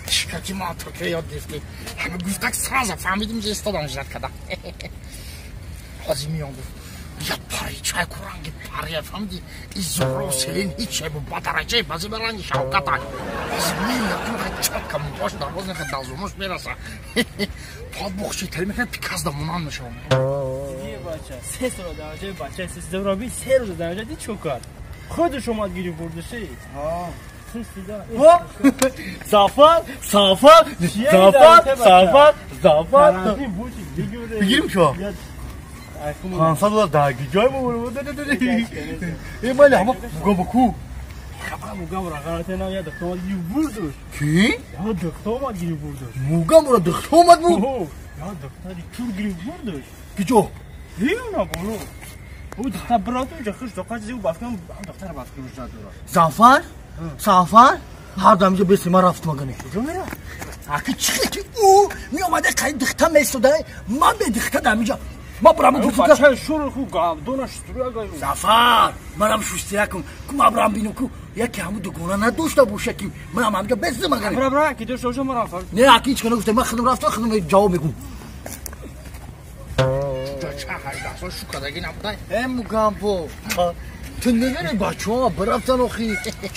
Чӣ ки ман туркия ёд гирифтем. Ҳама гуфтак сразу фаҳмидим, ки истодам ждать када. Ҳозир миён гуфт. Я пари чай ку ранги пария фаҳмиди? И зуҳро селин ҳеч чай бу ба дараҷаи баъзе ба ранги шавкатай. Ҳозир меояд ку хай чотка мубош дарвоз нехад дазумош мераса. Па бухчи тали мекунад пиказ да монанд мешавам. Бача, се сол дараҷаи бача сездаҳ се рӯз дараҷа ди чӯ кард? Худаш омад гирифт бурдаши. Зафар, Сафар, Зафар, Сафар, Зафар. Бигирим шо? 500 доллар дар ҷой мо. Э мали ҳама мугам ку. Мугам ра ғалате на я духта омад гирифт бурдуш. Ки? Я духта омад гирифт бурдуш. Мугам ра духта омад бу? Я духтари чур гирифт бурдуш. Киҷо? Ҳина боло. Ӯ духта брату ҷа хуш доқа чизи ӯ бафкам духтара бафкам жадура. Зафар? Сафар? Ҳар дам ҷо беси ман рафтам агане. Куҷо мера? Аки чӣ ки ӯ меомада қай духта месода, ман бе духта дар инҷа. Ма брам гуфтам бача шур ху гавдона шустура гай. Зафар, манам шустира кун. Ку ма брам бинам ку яке ҳаму дугона надошта боша ки манам ҳамҷа бесим агане. Бра бра ки дошта боша ман рафтам. Не, аки ҳеч кана гуфтам, ман худам рафтам, худам ҷавоб мегӯм. Ча 18 сол шукадаги набудай. Э мугамбо. Ту намедонӣ бачаҳо бирафтан охи.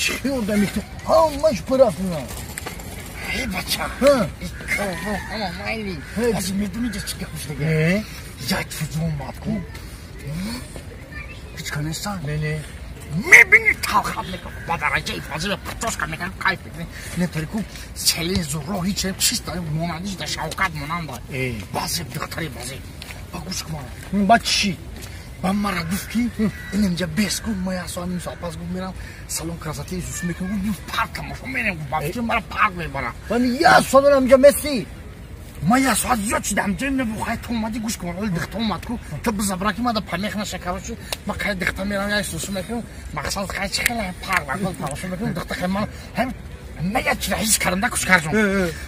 Чӣ одами ту? Ҳамаш бирафтан. Э бача. Ҳама майли. Аз медонӣ чӣ гап шудаги? Не. Як чиз омад ку. Ҳеч кана нестан? Не, не. Мебинӣ талхат мекунад ба дараҷаи фазил птошка мекунад кайф мекунад. Нетари ку селин зуҳро ҳеч чиста монандиш да шавкат монанда. Баъзе духтари баъзе. Ба гӯш кун мара. Ба чӣ? Ба мара гуфт ки ин инҷа бес ку ма як соат ним соат пас гуфт мерам салон красоты Иисус мекунам гуфт парк тамошо мерем гуфт ба фикр мара парк мебара. Ман як соат инҷа месӣ. Ма як соат зиёд шидам ҷо набу хай ту омадӣ гӯш кун оли духта омад ку ту бизабра ки мада памех наша короче ма қай духта мерам як Иисус мекунам мақсад хай чӣ хеле парк вақт тамошо мекунам духта хай ман ҳам ман як чиз ҳис кардам да кушкарҷон.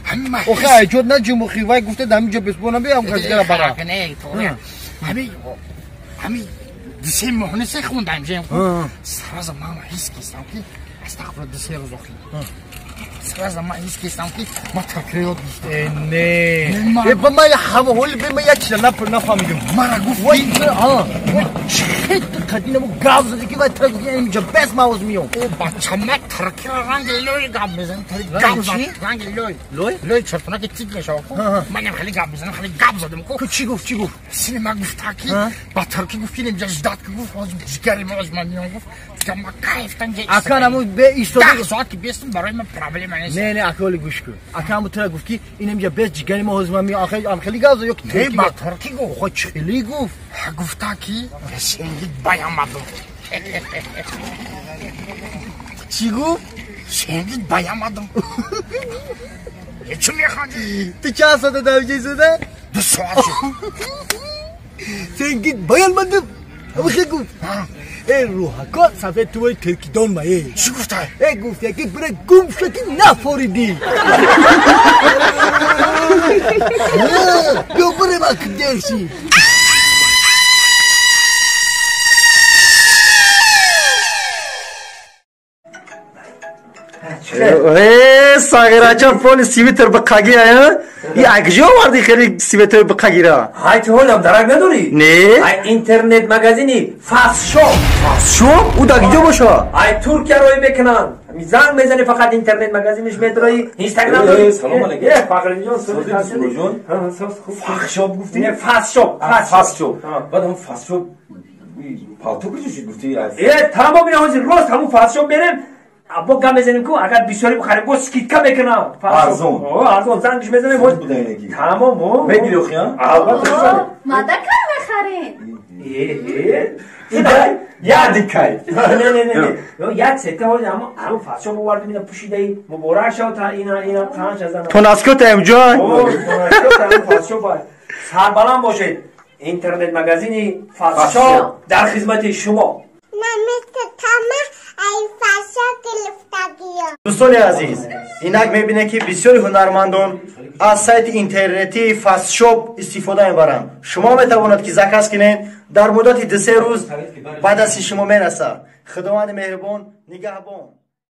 Ҳама охе айҷод наҷум охи вай гуфта дар инҷа бесбона биям газгара бара. Не, торе. Ҳами ҳами дисе моҳ несе хундаем жем. Сразу ман ҳис кардам ки астағфируллоҳ дисе рӯз охи. Сразу ман ҳис кардам ки ман таркиро ёд гирифтам. Э не. Э ба ман ҳама ҳоли бе ман як чиза нафаҳмидам. Мара гуфт вай а чӣ қадина гап зади ки вай тра гуфт инҷа бес мавоз миём. Э бача ман таркиро ранги лой гап мезанам. Гап зад ранги лой. Лой? Лой чертона ки тик мешава ку. Манам хеле гап мезанам, хеле гап задам ку. Ку чӣ гуфт, чӣ гуфт? Синема гуфта ки ба тарки гуфт ки инҷа ждать ки гуфт ҳозир ҷигари мо ҳозир ман миём гуфт. Ма кайфтан ҷа. Ака наму бе истода 10 соат ки бестам барои ман проблема нест. Не, не, ака оли гӯш кун. Ака ҳаму тра гуфт ки ин инҷа бес ҷигари мо ҳозир ман миём. Ахе ам хеле гап зад ё ки Не, ба тарки гуфт. Хо чӣ гуфт? Гуфта ки сенгит баямадум. Чӣ гуфт? Сенгит баямадум. Чӣ мехоҳӣ? Ту чанд соата дар инҷа истода? 2 соат шуд. Сенгит баямадум. Ҳамихе гуфт. Э рӯҳако сафед тувои туркидон ма э. Чӣ гуфта? Э гуфт яки бира гум шуд ки нафоридӣ. Биё бирем ак дерши. Э, сағирача поли сивитр биқагира, и акҷо оварди хеле сивитри биқагира? Ҳай ту ҳолам дарак надорӣ? Не. Ай интернет магазини Фастшоп. Фастшоп? Ӯ дар киҷо боша? Ай Туркия роӣ мекунанд. Занг мезанӣ фақат интернет магазиниш медроӣ, Инстаграм дорӣ. Салом алейкум. Э, Фахриддинҷон, Суруҷон. Фахшоп гуфтӣ? Не, Фастшоп, Фастшоп. Баъд ҳам Фастшоп палто куҷо шуд гуфтӣ? Э, тамом ина ҳозир рост ҳамун Фастшоп мерем. Бо гап мезанем ку агар бисёре бихарем бо скидка мекунам. Арзон. Арзон зангиш мезанем. Тамом. Мегири охи, а? Албатта. Мада кай мехарем? Э, як дикай. Не, не, не, не. Як сета ҳоли ҳамун ҳамун Фастшоп овардим ина пӯшидаи муборак шав та ина ина қанч азан. То наскота имҷой. О, то Фастшоп. Сарбаланд бошед. Интернет магазини Фастшоп дар хизмати шумо. Дӯстони азиз, инак мебинед ки бисёри ҳунармандон аз сайти интернетии Фастшоп истифода мебаранд. Шумо метавонад ки заказ кунед, дар муддати 2-3 рӯз ба дасти шумо мерасад. Худованди меҳрубон нигаҳбон.